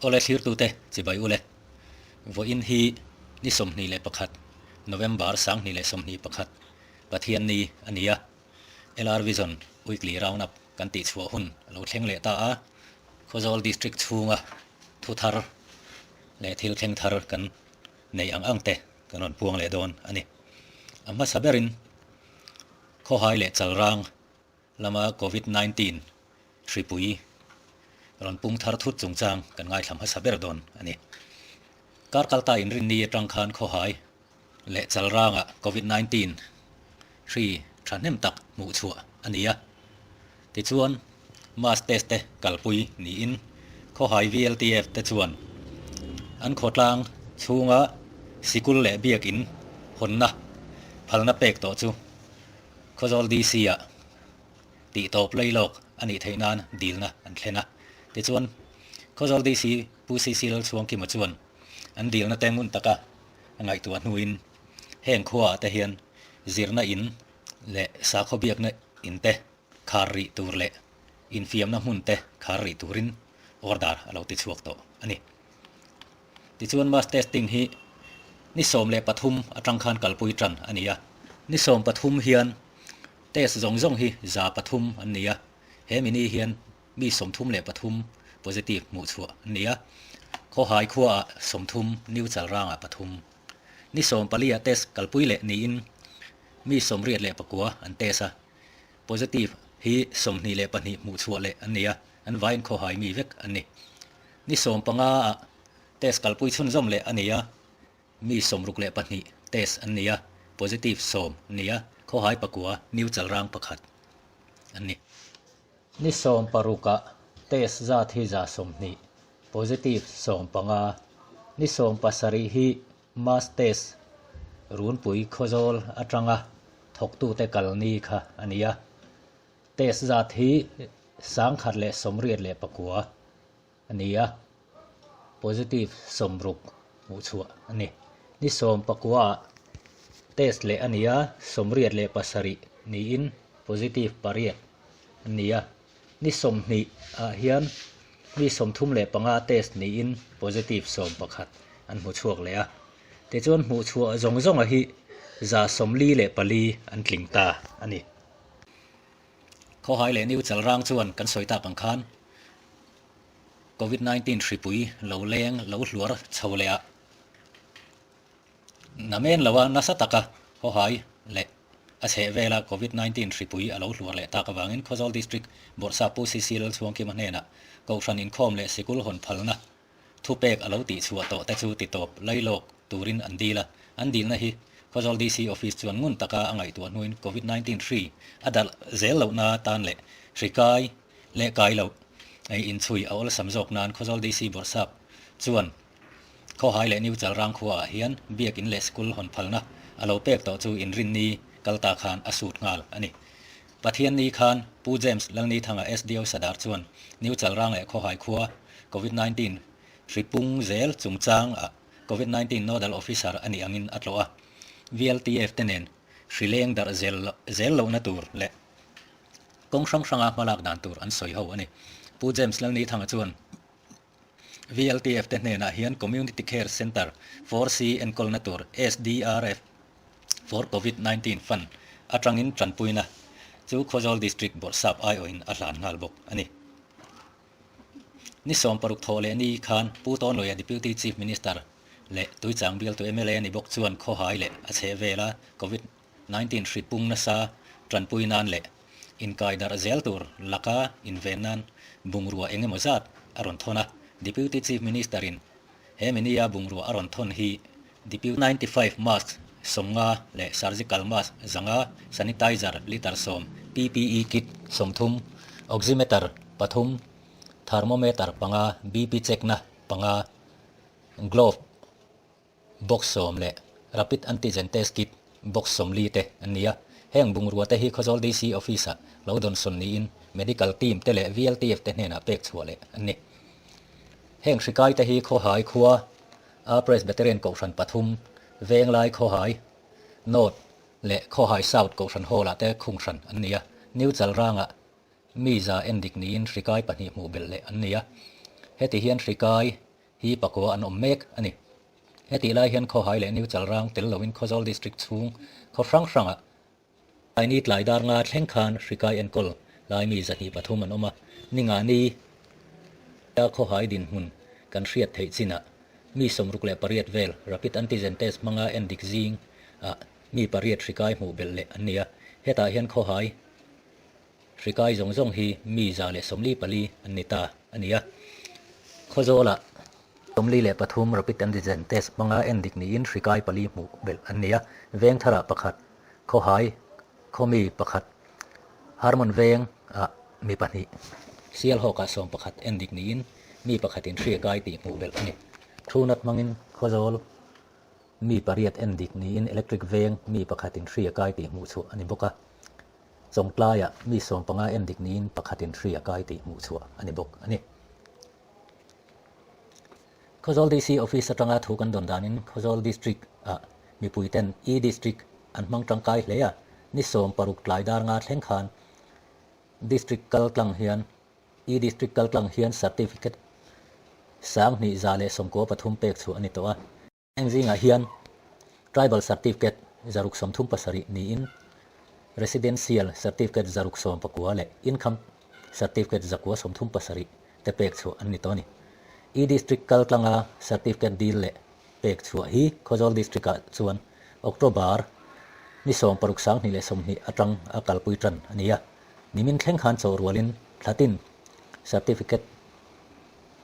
Awle thlirtute chibai ule. Vawiin hi ni 21 November 2021 Pathianni a ni a. LR Vision Weekly Roundup kan tihchhuah hun a lo thleng leh ta a. Khawzawl District chhunga thu thar leh thil thleng thar kan neih ang ang te kan rawn puang leh dawn a ni. A hmasa berin Khawhai leh Chalrang lama Covid 19 hripui rawn pung thar thut chungchang kan ngaithla hmasa ber dawn a ni. Kar kalta inrinni atang khan Khawhai leh Chalrangah Covid 19 hri thahnem tak hmuh chhuah a ni a. Tichuan, mass test te kalpui niin Khawhai VLTF te chuan an khawtlang chhunga sikul leh biakin hawnna phalna pek tawh chu Khawzawl DC-ah tih tawp lei lawk a nih theih nan dilna an thlen a. Tichuan, Khawzawl DC Pu CC Lalchhuangkima chuan an dilna te ngun taka a ngaihtuah hnuin heng khuaah te hian zirna in leh sakhaw biakna in te khar rih tur leh infiamna hmun te khar rih turin order a lo ti chhuak tawh a ni. Tichuan mass testing hi ni 13 atang khan kalpui tan a ni a. Ni 13 hian test zawng zawng hi 300 an ni a, he mi ni hian mi 33 positive hmuh chhuah an ni a. Khawhai khuaah 30, New Chalrangah pathum. Ni 14 ah test kalpui leh niin mi 89 an test a. Positive hi 22 hmuh chhuah leh an ni a, an vaiin khawhai mi vek an ni. Ni 15 ah test kalpui chhunzawm leh a ni a, mi 62 test an ni a, positive 10 an ni a, khawhai pakua New Chalrang pakhat an ni. Ni 16 ah test zat hi 120, positive 15, ni 17 hi mass test runpui Khawzawl atanga thawktute kal ni kha a ni a, test zat hi 189 a ni a, positive 60 hmuh chhuah a ni. Ni 19 ah test leh a ni a, 87 niin positive pariat a ni a. Ni 20 ah hian mi 35 test niin positive 11 an hmu chhuak leh a. Tichuan hmuh chhuah zawng zawnga hi 144 an tling ta a ni. Khawhai leh New Chalrang chuan kan sawi tak ang khan Covid 19 hripui lo leng lo hluar chho leh a namen lo a nasa taka Khawhai leh a chheh vela Covid 19 hripui a lo hluar leh tak avangin Khawzawl District Bawrhsap Pu CC Lalchhuangkima hnenah Kohhran inkhawm leh sikul hawn phalna Thupek a lo tihchhuah tawh te chu titawp lailawk turin an dil a, an dilna hi Khawzawl DC Office chuan ngun taka a ngaihtuah hnuin Covid 19 hri a darh zel lohna tan leh hri kai leh kai loh ei inchhui a awlsam zawk nan Khawzawl DC Bawrhsap chuan Khawhai leh New Chalrang khuaah hian biakin leh school hawn phalna a lo pek tawh chu inrinni kal ta khan a sut nghal a ni. Pathianni khan Pu James Lalnithanga SDO Sadar chuan New Chalrang leh Khawhai khua Covid 19 hri pung zel chungchang ah Covid 19 Nodal Officer a nih angin a tlawh a. VLTF te nen hri leng darh zel zel lohna tur leh kawng hrang hranga hmalak dan tur an sawi ho a ni. Pu James Lalnithanga chuan VLTF te hnenah hian Community Care Centre for C enkawlna tur SDRF for Covid 19 Fund atangin tanpuina chu Khawzawl District Bawrhsap aiawhin a hlan nghal bawk a ni. Ni 60 thawh leh ni khan Pu Tawnluaia Deputy Chief Minister leh Tuichang bialtu mla ni bawk chuan khawhai leh a chheh vela Covid 19 hri pung nasa tanpui nan leh inkai darh zel tur laka inven nan bungrua eng emaw zat a rawn thawn a. Deputy Chief Minister in he minia bungrua a rawn thawn hi Deputy 95 mask 50 leh surgical mask 500, sanitizer litre 10, PPE kit 30, oximeter pathum, thermometer panga, BP check na panga, glove box 10 leh rapid antigen test kit box 40 te an ni a. Heng bungrua te hi Khawzawl DC office ah lo dawnsawn niin medical team te leh VLTF te hnenah pek chhuah leh an ni. Heng hri kai te hi Khawhai khua a Presbyterian Kohhran pathum, Venglai Khawhai North leh Khawhai South Kohhran Hall ah te khung hran an ni a. New Chalrangah mi za endik niin hri kai pahnih hmuh belh leh an ni a. Heti hian hri kai. hi pakua an awm mek a ni. Hetih lai hian Khawhai leh New Chalrang tel loin Khawzawl District chhung khaw hrang hrangah Tlaini tlai dar nga thleng khan hrikai enkawl lai mi 203 an awm a, ni nga ni a khawhai dinhmun kan hriat theih chinah mi 68 vel rapid antigen test hmanga endik zing ah mi pariat hrikai hmuh belh leh an ni a, hetah hian khawhai hrikai zawng zawng hi mi 144 an ni ta a ni a, Khawzawlah 43 rapid antigen test hmanga endik niin hrikai pali hmuh belh an ni a, Vengtharah pakhat Khawhai khawmi pakhat Harmon veng ah mi pahnih Sialhawkah 11 endik niin mi pakhatin hria kai tih hmuh belh a ni. Thu nat hmangin Khawzawl mi pariat endik niin Electric veng mi pakhatin hria kai tih hmuh chhuah a ni bawk a. Chawngtlaiah mi 15 endik niin pakhatin hria kai tih hmuh chhuah a ni bawk a ni. Khawzawl DC Office atanga thu kan dawn danin Khawzawl District ah mipui ten E-District an hmang tangkai hle a, ni 16 tlai dar nga thleng khan District kal tlang hian E-District kal tlang hian Certificate 2193 pek chhuah a ni tawh a. Heng zingah hian Tribal Certificate 637 niin Residential Certificate 619 leh Income Certificate 937 te pek chhuah an ni tawh a ni. E-District kal tlanga Certificate dil leh pek chhuah hi Khawzawl District-ah chuan October ni 16 2020 atang a kalpui tan a ni a. Nimin thleng khan chaw rualin thlatin Certificate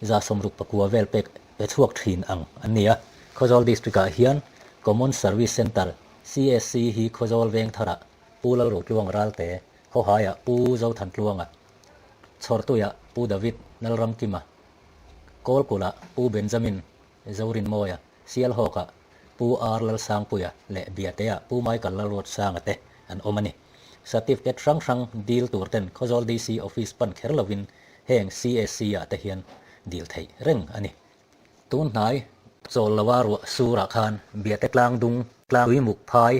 69 vel pek pe chhuak thin ang an ni a. Khawzawl District-ah hian Common Service Centre, CSC, hi Khawzawl Vengtharah Pu Lalrotluang Ralte, Khawhaiah Pu Zothantluanga, Chhawrtuiah Pu David Lalramkima, Kawlkulhah Pu Benjamin Zorinmawia, Sialhawkah Pu R Lalsangpuia leh Biateah Pu Michael Lalruatsanga te an awm a ni. Certificate hrang hrang dil tur ten Khawzawl DC Office pan kher lovin heng CSC ah te hian dil theih reng a ni. Tun hnai chawl loa ruah surah khan Biate tlang dung, tlang tuimuk phai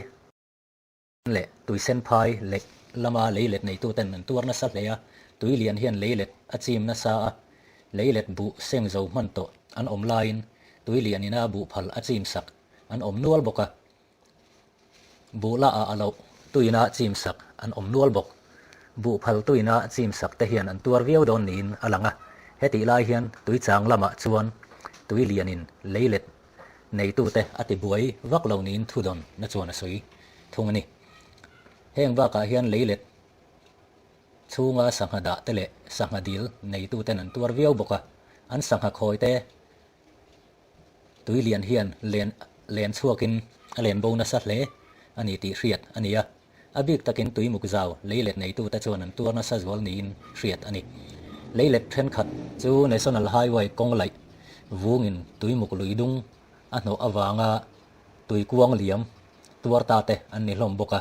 leh tuisen phai leh lama leilet neituten an tuar nasa hle a, tui lian hian leilet a chim nasa a, leilet buh seng zo hman tawh an awm laiin tui lian ina buh phal a chim sak an awm nual bawk a. Buh la ah a loh tuina chim sak an awm nual bawk. Buh phal tuina chim sak te hian an tuar viau dawn niin a lang a. Hetih lai hian tui chang lamah chuan tui lianin leilet neitute a ti buai vak lo niin thudawn na chuan a sawi thung a ni. Heng bakah hian leilet chhunga sangha dah te leh sangha dil neituten an tuar viau bawk a. An sangha khawi te Tui lian hian len len chhuakin a len bo nasa hle a ni tih hriat a ni a. A bik takin tui muk zau leilet neitute chuan an tuar nasa zual niin hriat a ni. Leilet thenkhat chu National Highway kawng laih vungin tui muk lui dung a hnawh avanga tui kuang liam tuar ta te an ni hlawm bawk a.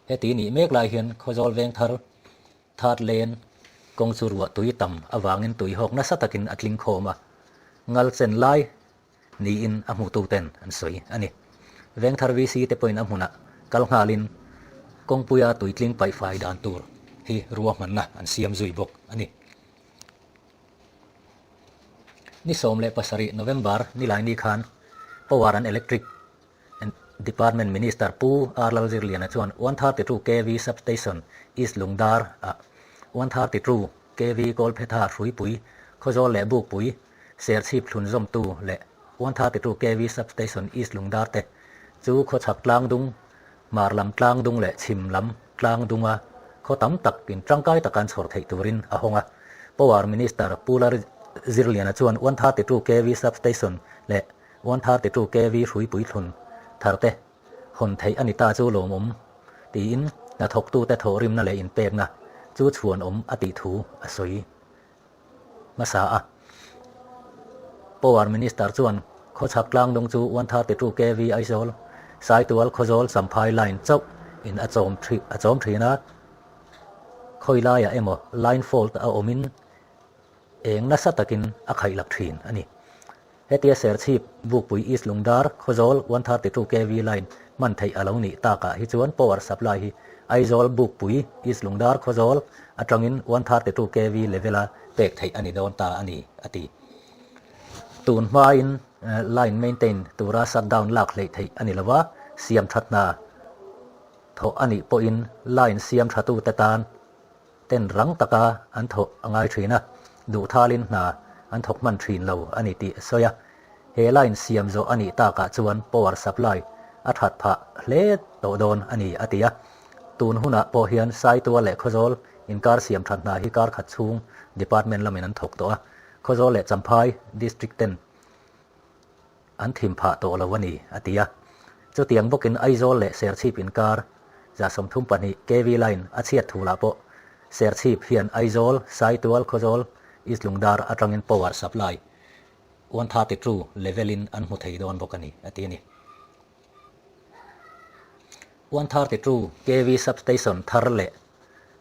Heti nih mek lai hian Khawzawl Vengthar That len kawng chu ruah tui tam avangin tui hawk nasa takin a tling khawm a, ngal chen lai niin a hmututen an sawi a ni. Vengthar VC te pawhin a hmunah kal nghalin kawngpuia tui tling paihfai dan tur hi ruahmanna an siam zui bawk a ni. Ni 17 November nilaini khan Power and Electric Department Minister Pu R Lalzirliana chuan 132 kv Substation East Lungdar ah 132 kv Kawlphetha Hruipui Khawzawl leh Bukpui Serchhip thlunzawmtu leh 132 kv Substation East Lungdar te chu khawchhak tlang dung, hmar lam tlang dung leh chhim lam tlang dunga khaw tam tak in tangkai taka an chhawr theih turin a hawng a. Power Minister Pu Lalzirliana chuan 132 kv Substation leh 132 kv hruipui thlun thar te hawn theih a ni ta chu lawmawm tiin hnathawktute thawhrimna leh inpekna chu chhuanawm a tih thu a sawi hmasa a. Power Minister chuan khawchhak tlangdung chu 132 kv Aizawl, Saitual, Khawzawl, Champhai line chauh in a chawm a chawm thin a, khawi laiah emaw line fault a awmin eng nasa takin a khaihlak thin a ni. Hetia Serchhip, Bukpui East Lungdar, Khawzawl 132 kv line hman theih a lo nih takah hi chuan power supply hi Aizawl, Bukpui East Lungdar, Khawzawl atangin 132 kv level-a pek theih a ni dawn ta a ni, a ti. Tun hmain line maintain tura shutdown lak hleih theih a ni lo a, siam that hna thawh a nih pawhin line siam thatute tan ten rang taka an thawh a ngai thin a, duhthalin hna an thawk hman thin lo a ni tih a sawi a. He line siam zawh a nih takah chuan power supply a that phah hle tawh dawn a ni a ti a. Tun hunah pawh hian Saitual leh Khawzawl inkar siam that hna hi kar khat chhung department lamin an thawk tawh a, Khawzawl leh Champhai district ten an thim phah tawh lo a ni, a ti a. Chutiang bawkin Aizawl leh Serchhip inkar 32 KV line a chhiat thu lah pawh Serchhip hian Aizawl, Saitual, Khawzawl, East Lungdar atangin power supply 132 level in an hmu thei dawn bawk a ni, a ti a ni. 132 KV substation thar leh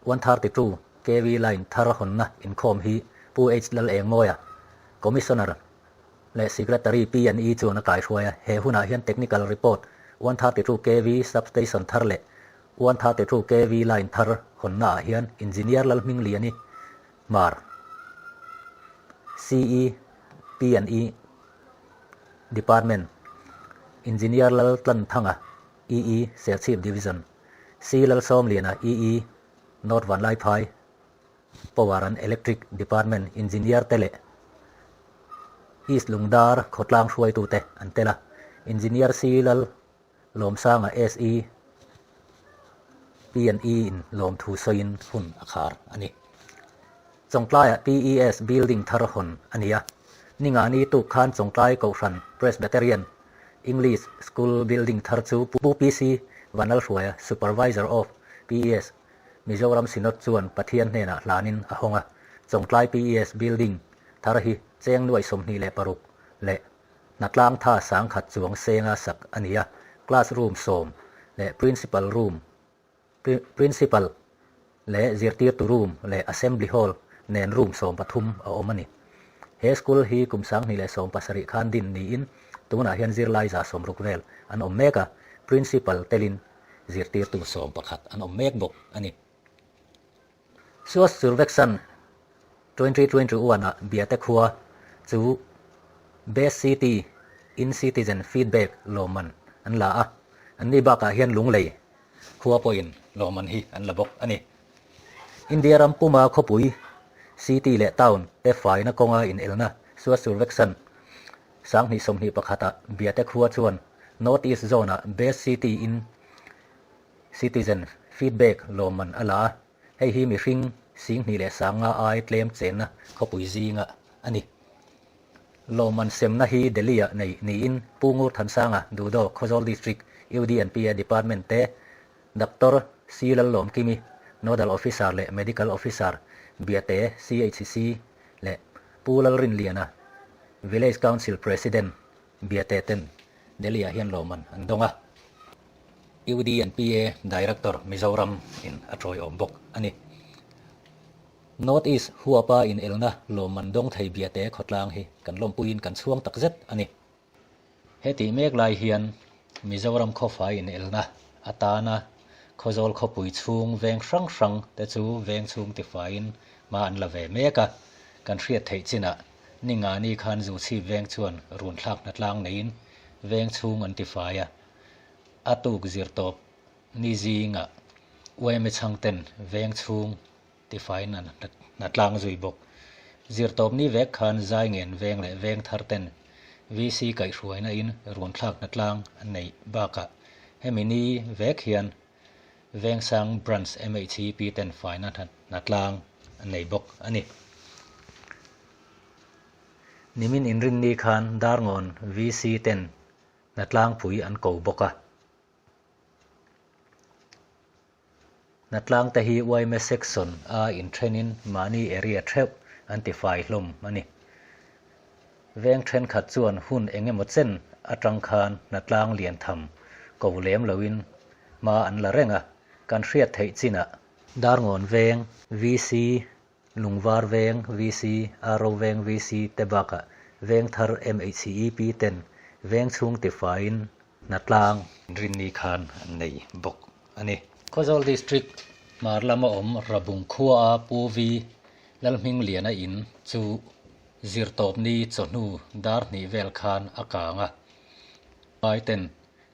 132 KV line thar hawnna inkhawm hi Pu H Lalengmawia, Commissioner leh Secretary P&E chuan a kaihruai a, he hunah hian Technical Report 132 KV Substation thar leh 132 KV Line thar hawnna ah hian Engineer Lalhmingliani Hmar, CE P&E Department, Engineer Laltlanthanga, EE Serchhip Division, C Lalsawmliana, EE North Vanlaiphai, Power and Electric Department Engineer te leh East Lungdar khawtlang hruaitute an tel a, Engineer C Lal Lawmsanga SE P and E in lawmthu sawiin hun a khar a ni. Chawngtlaiah PES building thar hawn a ni a, Ningani tuk khan Chawngtlai Kohhran Presbyterian English School building thar chu Pu PC Vanlalhruaia, Supervisor of PES, Mizoram Synod chuan Pathian hnenah hlanin a hawng a, Chawngtlai PES building thar hi cheng nuai 26 leh hnatlang tha 10,000 chuang senga sak a ni a, class room sawm leh principal room, principal leh zirtirtu room leh assembly hall nen room 13 a awm a ni. He school hi kum 2017 khan din niin tunah hian zirlai 60 vel an awm mek a, principal telin Zirtirtu 11 an awm mek bawk a ni. Swachh Survekshan 2021 ah Biate khua chu Best City in Citizen Feedback lawmman an la a, anni bakah hian Lunglei khua pawhin lawmman hi an la bawk a ni. India ram puma khawpui, city leh town te faina kawnga inelna Swachh Survekshan 2021 ah Biate khua chuan North East Zone ah Best City in Citizen Feedback lawmman a la a, hei hi mihring 2500 ai tlem chenna khawpui zinga a ni. Lawmman semna hi Delhi ah nei niin Pu Ngur Thansanga, Dudo, Khawzawl District, UDNPA Department te Doctor C Lallawmkimi, Nodal Officer leh Medical Officer Biate CHC leh Pu Lalrinliana, Village Council President Biate ten Delhi ah hian lawmman an dawng a, UDNPA Director Mizoram in a tawiawm bawk a ni. North East huapa inelna lawmman dawng thei Biate khawtlang hi kan lawmpuiin kan chhuang takzet a ni. Hetih mek lai hian Mizoram khawfai inelna atana Khawzawl khawpui chhung veng hrang hrang te chu veng chhung tifaiin hma an la ve mek a, kan hriat theih chinah Ningani khan Zuchhip veng chuan run thlak hnatlang neiin veng chhung an tifai a, a tuk zir tawp ni zingah YMA chhangten veng chhung tifaiin an hnatlang zui bawk. Zirtawpni vek khan Zaingen veng leh veng thar ten VC kaihhruaina in run thlak hnatlang an neih bakah hemi ni vek hian Vengsang Branch MHEP ten faina hnatlang an nei bawk a ni. Nimin inrinni khan Darngawn VC ten hnatlangpui an ko bawk a. Hnatlang te hi yma section a inthenin mahni area theuh an ti fai hlawm a ni. Veng thenkhat chuan hun eng emaw chen atang khan hnatlang lian tham ko lem loin hma an la reng a, kan hriat theih chinah. Darngawn veng, VC, Lungvar veng, VC, Arro veng, VC, te bakah Vengthar MHCEP ten veng chhung tifaiin hnatlang rinni khan an nei bawk a ni. Khawzawl District hmar lama awm Rabung khuaa Pu Vi Lalhmingliana in chu. Zirtawpni chawhnu dar hnih vel khan a kang a. Paiten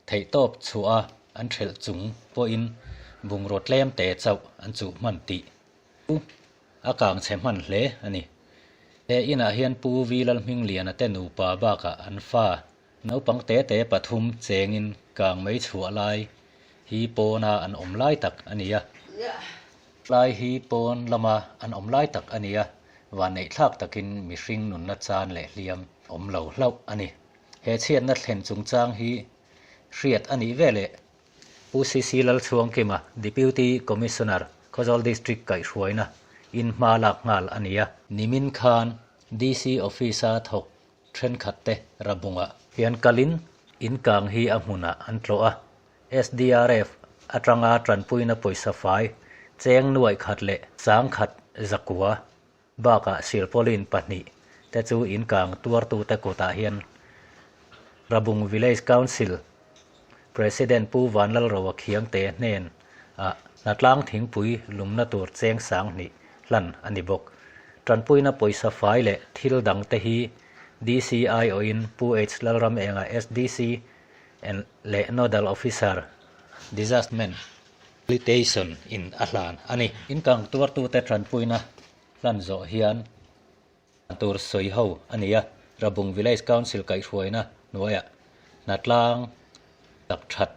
theihtawp chhuah a an thelh chung pawhin bungraw tlem te chauh an chuh hman tih chu a kang chhe hman hle a ni. He inah hian Pu Vi Lalhmingliana te nupa bakah an fa naupang te te pathum chengin kang mei chhuah lai hi pawna an awm lai tak a ni a. Tlai hi pawn lama an awm lai tak a ni a, vanneihthlak takin mihring nunna chan leh hliam awm lo hlauh a ni. He chhiatna thlen chungchang hi hriat a nih veleh Pu CC Lalchhuangkima, Deputy Commissioner, Khawzawl District kaihhruaina in hma lak nghal a ni a. Nimin khan DC Office-a thawk thenkhat te Rabungah hian kalin in kang hi a hmunah an tlawh a, SDRF atanga tanpuina pawisa fai cheng nuaih khat leh sangkhat zakua bakah silpaulin pahnih te chu inkang tuartute kutah hian Rabung Village Council President Pu Vanlalroa Khiangte hnen ah hnatlang thingpui lumna tur cheng sanghnih hlan a ni bawk. Tanpuina pawisa fai leh thil dangte hi DCIO-in Pu H Lalramenga SDC leh Nodal Officer Disaster Facilitation in a hlan a ni. Inkang tuartute tanpuina hlan zawh hian tur sawi ho a ni a, Rabung Village Council kaihhruaina hnuaiah hnatlang tak that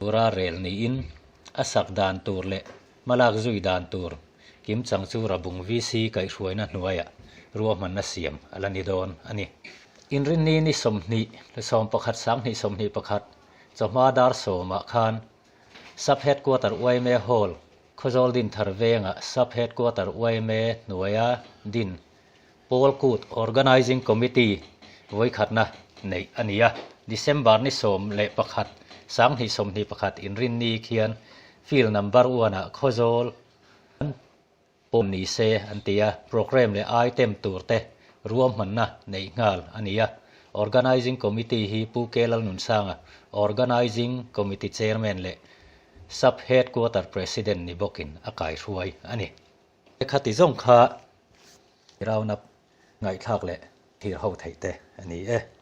tura rel niin a sak dan tur leh hmalak zui dan tur kimchang chu Rabung VC kaihhruaina hnuaiah ruahmanna siam a la ni dawn a ni. Inrinni ni 20 11 sanghnih 21 chawhma dar sawmah khan Sub Headquarter yma Hall Khawzawl Dinthar vengah Sub Headquarter yma hnuaia din Pawl Kut Organising Committee vawikhatna neih a ni a. December ni 11 sanghnih 21 inrinni khian field number one ah Khawzawl pawm ni se an ti a, programme leh item tur te ruahmanna neih nghal a ni a. Organising Committee hi Pu K Lalnunsanga, Organising Committee Chairman leh Sub Headquarter President ni bawkin a kaihruai a ni. Khati zawng kha round up ngaihthlak leh thir ho theih te a ni e.